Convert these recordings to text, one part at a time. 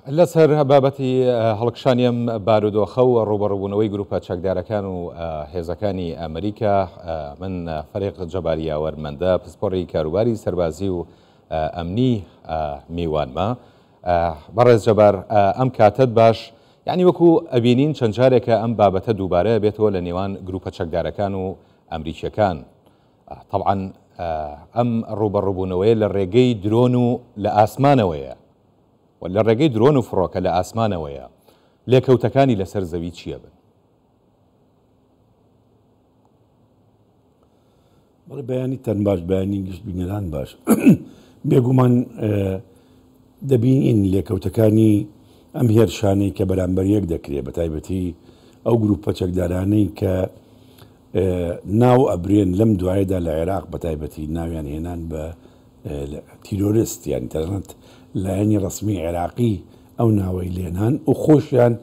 لەسەر بابەتی هەڵکشانی ئەم بارودۆخە و ڕووبەڕووبوونەوەی گروپە چەکدارەکان و هێزەکانی ئەمریکا، من فەریق جەبار یاوەرمەندە، پسپۆڕی کاروباری سەربازی و ئەمنی میوانمە. بەڕێز جەبار ئەم کاتەت باش، یانی وەکو ئەبینین چەند جارێکە ئەم بابەتە دووبارە ئەبێتەوە لە نێوان گروپە چەکدارەکان و ئەمریکیەکان، تەبعەن ئەم ڕووبەڕووبوونەوەیە لە ڕێگەی درۆن و لە ئاسمانەوەیە و لە ڕێگەی درۆن و فڕۆکە لە ئاسمانەوەیە، لێکەوتەکانی لەسەر زەوی چییە بن؟ بەڵێ بەیانیتان باش، بەیانی گشت بینەران باش. بێگومان دەبینین لێکەوتەکانی ئەم هێرشانەی کە بەرامبەر یەک دەکرێت، بە تایبەتی ئەو گروپە چەکدارانەی کە ناو ئەبرێن لەم دوایەدا لە عێراق بە تایبەتی ناویان هێنان بە تیرۆرست یانی تەنانەت لایەنی ڕەسمی عێراقی ئەو ناوەی لێنان و خۆشیان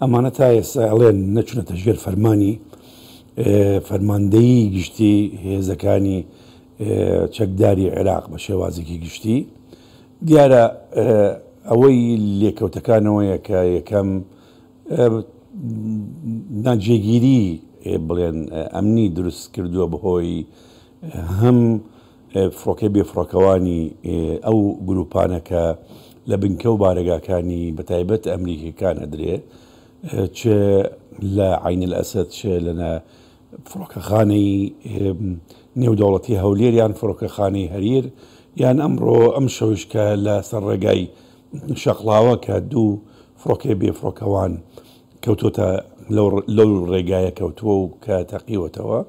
ئەمانە تا ئێستا ئەڵێن نەچونەتە ژێر فەرمانی فەرماندەیی گشتی هێزەکانی چەکداری عێراق بە شێوازێکی گشتی دیارە ئەوەی لێکەوتەکانەوەیە کە یەکەم ناجێگیری بڵێن ئەمنی دروست کردووە بەهۆی هەم فڕۆکەی بێفڕۆکەوانی ئەو گرووپانە کە لە بنکە و بارەگاکانی بەتایبەت ئەمریکیەکان ئەدرێ چ لە عەین الئەسەد چ لە فڕۆکەخانەی نێودەوڵەتی هەولێر یان فڕۆکەخانەی هەریر یان ئەمڕۆ ئەم شەویش کە لە سەر ڕێگای شەقڵاوە کە دوو فڕۆکەی بێفڕۆکەوان کەوتۆتە لەو ڕێگایە کەوتووە و کە تەقیوەتەوە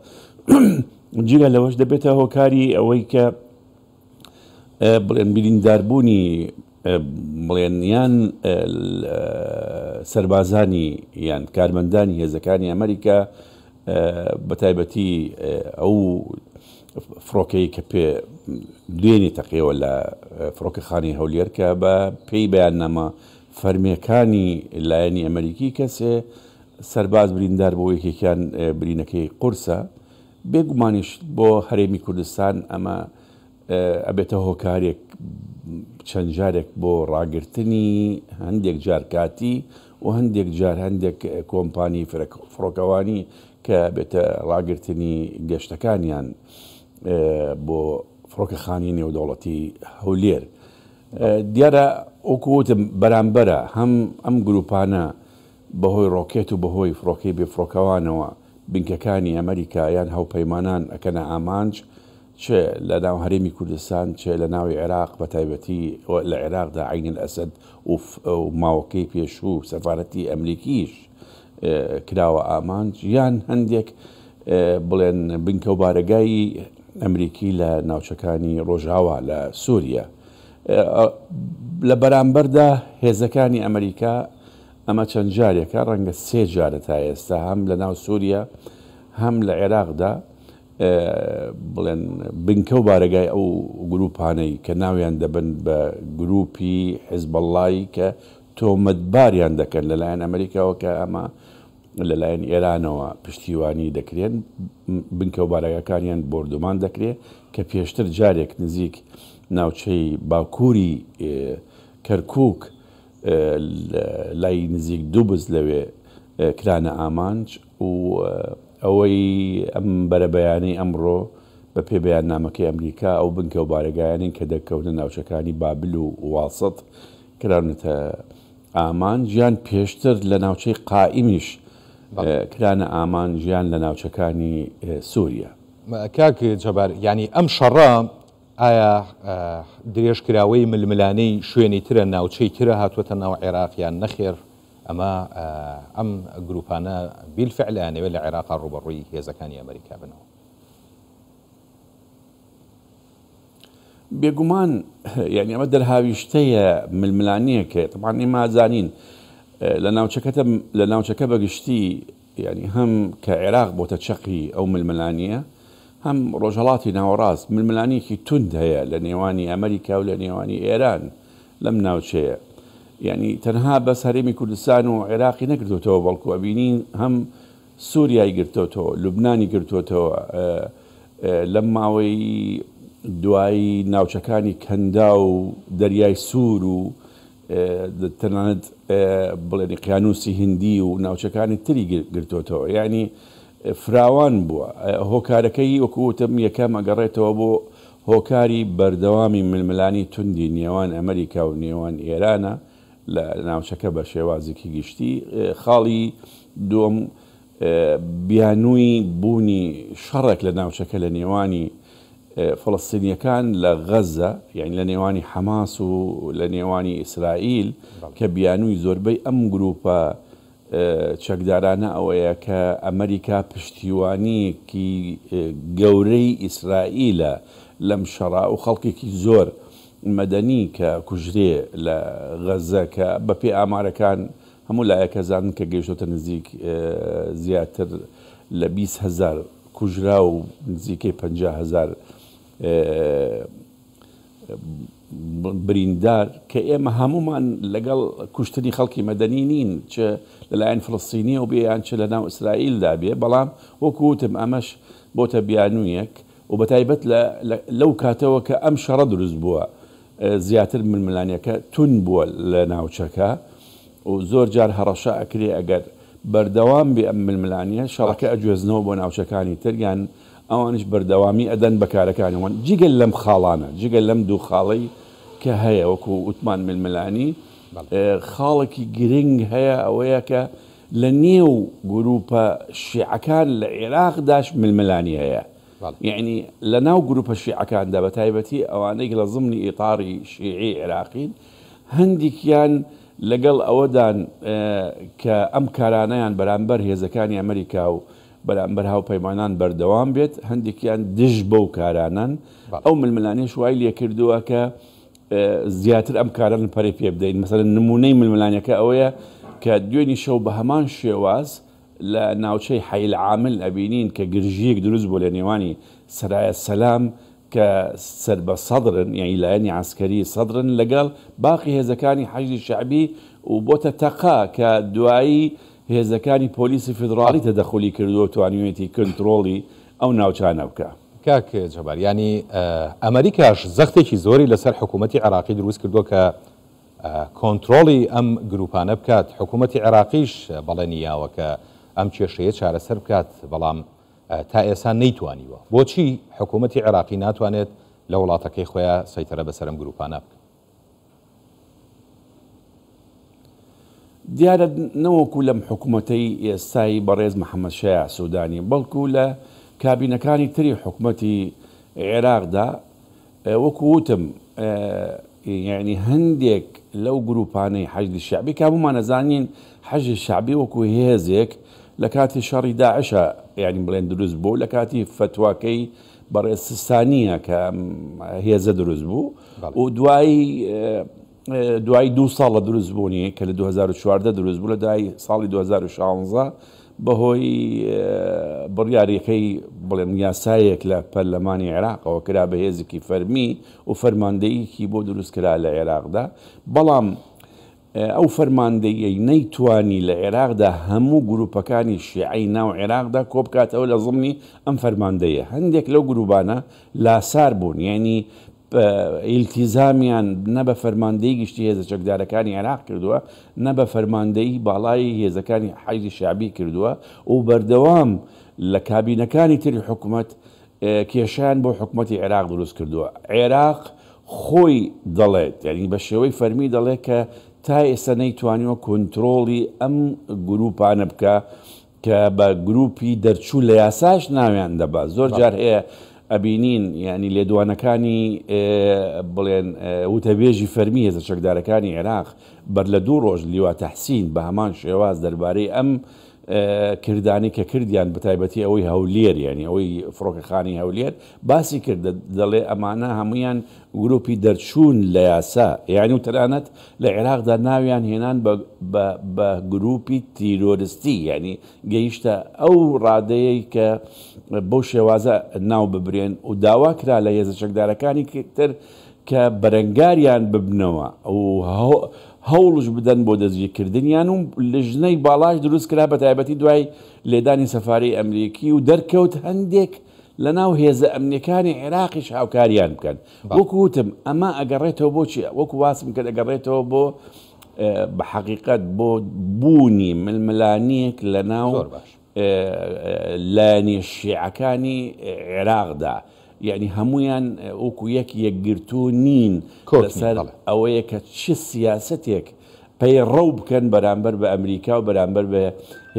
جگە لەوەش دەبێتە هۆکاری ئەوەی کە بڵێن برینداربوونی بڵێن یان سەربازانی یان کارمەندانی هێزەکانی ئەمریکا بە تایبەتی ئەو فڕۆکەی کە پێ دوێنێ تەقیەوە لە فڕۆکەخانەی هەولێر کە بە پێی بەیاننامە فەرمیەکانی لایەنی ئەمریکی کەسێ سەرباز بریندار بۆ یەکێکیان برینەکەی قورسە بێگومانیش بۆ هەرێمی کوردستان ئەمە ئەبێتە هۆکارێک چەند جارێک بۆ ڕاگرتنی هەندێک جار کاتی و هەندێک جار هەندێک کۆمپانی فڕۆکەوانی کە بێتە ڕاگرتنی گەشتەکانیان بۆ فڕۆکەخانی نێودەوڵەتی هەولێر. دیارە وەکو وتم بەرامبەرە هەم ئەم گروپانە بەهۆی ڕۆکێت و بەهۆی فڕۆکەی بێفڕۆکەوانەوە بنکەکانی ئەمریکا یان هاوپەیمانان ئەکەنە ئامانج چ لە ناو هەرێمی کوردستان چ لە ناوی عێراق بە تایبەتی لە عێراقدا عەین الئەسەد و ماوەکەی پێشوو سەفارەتی ئەمریکیش کراوە ئامانج یان هەندێک بڵێن بنکە و بارەگای ئەمریکی لە ناوچەکانی ڕۆژاوا لە سووریا. لە بەرامبەردا هێزەکانی ئەمریکا ئەمە چەند جارێکە ڕەنگە سێ جارە تا ئێستا هەم لە ناو سووریا هەم لە عێراقدا بڵێن بنکە و بارەگای ئەو گروپانەی کە ناویان دەبن بە گروپی حزبەڵڵای کە تۆمەتباریان دەکەن لەلایەن ئەمریکاوە کە ئەمە لەلایەن ئێرانەوە پشتیوانی دەکرێن، بنکە و بارەگاکانیان بۆردومان دەکرێت کە پێشتر جارێک نزیک ناوچەی باکووری کەرکووک لای نزیک دوبز لەوێ کرانە ئامانج و ئەوەی ئەم بەرەبەیانەی ئەمڕۆ بە پێ بەیاننامەکەی ئەمریکا ئەو بنکە و بارەگایانەی کە دەکەونە ناوچەکانی بابل و واسط کراونەتە ئامانج یان پێشتر لە ناوچەی قائیمیش کرانە ئامانج یان لە ناوچەکانی سوریا. کاک جەبار یانی ئەم شەڕە ئایا درێژکراوەی ململانێی شوێنی ترە ناوچەی ترە هاتووەتە ناو عێراق یان نەخێر ئەمە ئەم گروپانە بیلفعل ئەیانەوێت لە عێراقا ڕووبەڕووی هێزەکانی ئەمریکا بنەوە؟ بێگومان یعنی ئەمە دەرهاویشتەیە ململانیەکە طبعا ئێمە ئەزانین لە ناوچەکەتە لە ناوچەکە بەگشتی یعنی هەم کە عێراق بۆتە چەقی ئەو ململانیە هەم ڕۆژهەڵاتی ناوەڕاست ململانیەکی توند هەیە لە نێوانی ئەمریکا و لە نێوانی ئێران لەم ناوچەیە یعنی تەنها بەس هەرێمی کوردستان و عێراقی نەگرتوتەوە بەڵکو ئەبینین هەم سوریای گرتۆتەوە، لوبنانی گرتۆتەوە، لەم ماوەی دوایی ناوچەکانی کەنداو و دەریای سوور و. تەنانەت بڵێن قیانوسی هندی و ناوچەکانی تری گرتۆتەوە یعنی فراوان بووە هۆکارەکەی وەکو وتم یەکەم ئەگەڕێتەوە بۆ هۆکاری بەردەوامی ململانی توندی نێوان ئەمریکا و نێوان ئێرانە لە ناوچەکە بە شێوازێکی گشتی خاڵی دووەم بیانووی بوونی شەڕێک لە ناوچەکە لە نێوانی فەڵەستینیەکان لە غەزە یانی لە نێوانی حەماس و لە نێوانی ئیسرائیل کە بیانووی زۆربەی ئەم گروپە چەکدارانە ئەوەیە کە ئەمریکا پشتیوانیەکی گەورەی ئیسرائیلە لەم شەڕە و خەڵکێکی زۆر مەدەنی کە کوژرێ لە غەزە کە بەپێی ئامارەکان هەموو لایەک ئەزانن کە گەیشتۆتە نزیک زیاتر لە 20 هەزار کوژراو و نزیکەی 50 هەزار بریندار، کە ئێمە هەموومان لەگەڵ کوشتنی خەڵکی مەدەنی نین، چ لەلایەن فلستینیەوە بێ یان چ لەناو ئیسرائیلدا بێ، بەڵام وەکو وتم ئەمەش بۆتە بیانوویەک و بەتایبەت لەو کاتەوە کە ئەم شەڕە دروست بووە زیاتر ململانێکە توند بووە لە ناوچەکە و زۆر جار هەڕەشە ئەکرێ ئەگەر بەردەوام بێ ئەم ململانیە شەڕەکە ئەگوێزنەوە بۆ ناوچەکانی تر یان ئەوانیش بەردەوامی ئەدەن بە کارەکانیان. جگە لەم خاڵانە، جگە لەم دوو خاڵەی کە هەیە وەکو وتمان ململانی، خاڵێکی گرنگ هەیە ئەوەیە کە لە نێو گروپە شیعەکان لە عێراقداش ململانی هەیە. یەعنی لە ناو گروپە شیعەکاندا بە تایبەتی ئەوانەی لە زمنی ئیتاری شیعی عێراقین هەندێکیان لەگەڵ ئەوەدان کە ئەم کارانەیان بەرامبەر هێزەکانی ئەمریکا و بەرامبەر هاوپەیمانان بەردەوام بێت، هەندێکیان دژ بەو کارانەن. ئەو ململانێش وای لێکردووە کە زیاتر ئەم کارانە پەرەی پێ بدەین. مەسەلەن نموونەی ململانێکە ئەوەیە کە دوێنی شەو بە هەمان شێواز لە ناوچەی حەی العامل ئەبینین کە گرژییەک دروست بووە لە نێوانی سەرایا سەلام کە سەر بە سەدرن یانی لایەنی عەسکەری سەدرن لەگەڵ باقی هێزەکانی حەشدی شەعبی و بۆتە تەقە کە دوایی هێزەکانی پۆلیسی فیدڕاڵی تەدەخولی کردووە و توانیویەتی کنترۆڵی ئەو ناوچانە بکا. کاک جەبار یانی ئەمەریکاش زەختێکی زۆری لەسەر حکوومەتی عێراقی دروست کردووە کە کۆنترۆڵی ئەم گرووپانە بکات، حکوومەتی عێراقیش بەڵێنی یاوە کە ئەم کێشەیە چارەسەر بکات، بەڵام تا ئێستا نەیتوانیوە. بۆچی حکوومەتی عێراقی ناتوانێت لە وڵاتەکەی خۆیا سەیتەرە بەسەر ئەم گرووپانە بکات؟ دیارە نەوەکو لەم حکومەتەی ئێستای بەڕێز محەمەد شەیاع سودانی، بەڵکو لە کابینەکانی تری حکومەتی عێراقدا وەکو وتم یعنی هەندێک لەو گروپانەی حەشدی شەعبی کە هەموومان ئەزانین حەشدی شەعبی وەکو هێزێک لە کاتی شەڕی داعشە یعنی بڵێن دروست بوو لە کاتی فەتواکەی بەڕێز سیستانیە کە هێزە دروست بوو و دوایی دوای دوو ساڵ لە دروست بوونی کە لە 2014 دروست بوو لە دوای ساڵی 2016 بەهۆی بڕیارەکەی بڵێم یاسایەک لە پەرلەمانی عێراقەوە کرا بە هێزێکی فەرمی و فەرماندەیەکی بۆ دروست کرا لە عێراقدا، بەڵام ئەو فەرماندەییەی نەیتوانی لە عێراقدا هەموو گروپەکانی شیعەی ناو عێراقدا کۆبکاتەوە لە زمنی ئەم فەرماندەیە هەندێک لەو گروبانە لاسار بوون یعنی ئیلتیزامیان نە بە فەرماندەیی گشتی هێزە چەکدارەکانی عێراق کردووە، نە بە فەرماندەیی باڵای هێزەکانی حەشدی شەعبی کردووە و بەردەوام لە کابینەکانی تری حکومەت کێشەیان بۆ حکومەتی عێراق دروست کردووە. عێراق خۆی دەڵێت، یانی بە شێوەی فەرمی دەڵێت کە تا ئێستا نەیتوانیوە کۆنترۆڵی ئەم گرووپانە بکا کە بە گروپی دەرچوو لە یاساش ناویان دەبا. زۆر جار هەیە ئەبینین یانی لێدوانەکانی بڵێن وتەبێژی فەرمی هێزە چەکدارەکانی عێراق بەر لە دوو ڕۆژ لیوا تەحسین بە هەمان شێواز دەربارەی ئەم کردانەی کە کردیان بەتایبەتی ئەوەی هەولێر یانی ئەوەی فڕۆکەخانەی هەولێر باسی کرد دەڵێ ئەمانە هەمویان گروپی دەرچوون لە یاسا یانی و تەنانەت لە عێراقدا ناویان هێنان بە گروپی تیرۆرستی یانی گەیشتە ئەو ڕادەیەی کە بەو شێوازە ناو ببرێن و داوا کرا لە هێزە چەکدارەکانی تر کە بەرەنگاریان ببنەوە و هەوڵش بدەن بۆ دەستگیرکردنیان و لژنەی باڵاش دروست کرا بە تایبەتی دوای لێدانی سەفارەی ئەمریکی و دەرکەوت هەندێک لە ناو هێزە ئەمنیەکانی عێراقیش هاوکاریان بکەن. وەکو وتم ئەمە ئەگەڕێتەوە بۆ چی؟ وەکو باسم کرد ئەگەڕێتەوە بۆ بە حەقیقەت بۆ بوونی ململانیەک لە ناو لایەنە شیعەکانی عێراقدا. یەعنی هەموویان وەکو یەک یەکگرتوو نین لەسەر ئەوەیە کە چ سیاسەتێک پەیڕەو بکەن بەرامبەر بە ئەمریکا و بەرامبەر بە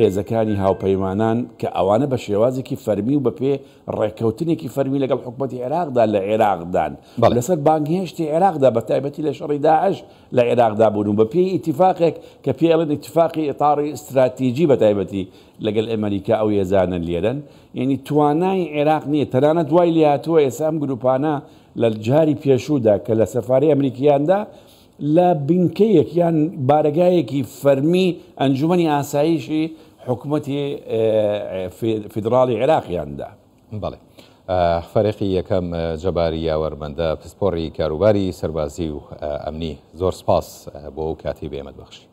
هێزەکانی هاوپەیمانان کە ئەوانە بە شێوازێکی فەرمی و بەپێ ڕێککەوتنێکی فەرمی لەگەڵ حکومەتی عێراقدا لە عێراقدان لەسەر بانگهێشتی عێراقدا بە تایبەتی لە شەڕی داعش لە عێراقدا بوون و بەپێی ئیتیفاقێک کە پێی ئەڵێن ئیتیفاقی ئیتاڕی ئیستراتیجی بە تایبەتی لەگەل ئەمریکا ئەو هێزانە لێرەن یەعنی توانای عێراق نییە تەنانەت وای لێهاتووە ئێستا ئەم گروپانە لە جاری پێشوودا کە لە سەفارەی ئەمریکیاندا لە بنکەیەک یان بارەگایەکی فەرمی ئەنجومەنی ئاسایشی حکومەتی فیدراڵی عێراقیاندا. بەڵێ. فەریقی یەکەم جەبار یاوەرمەندە پسپۆڕی کاروباری سەربازی و ئەمنی زۆر سپاس بۆ ئەو کاتەی بە ئێمەت بەخشی.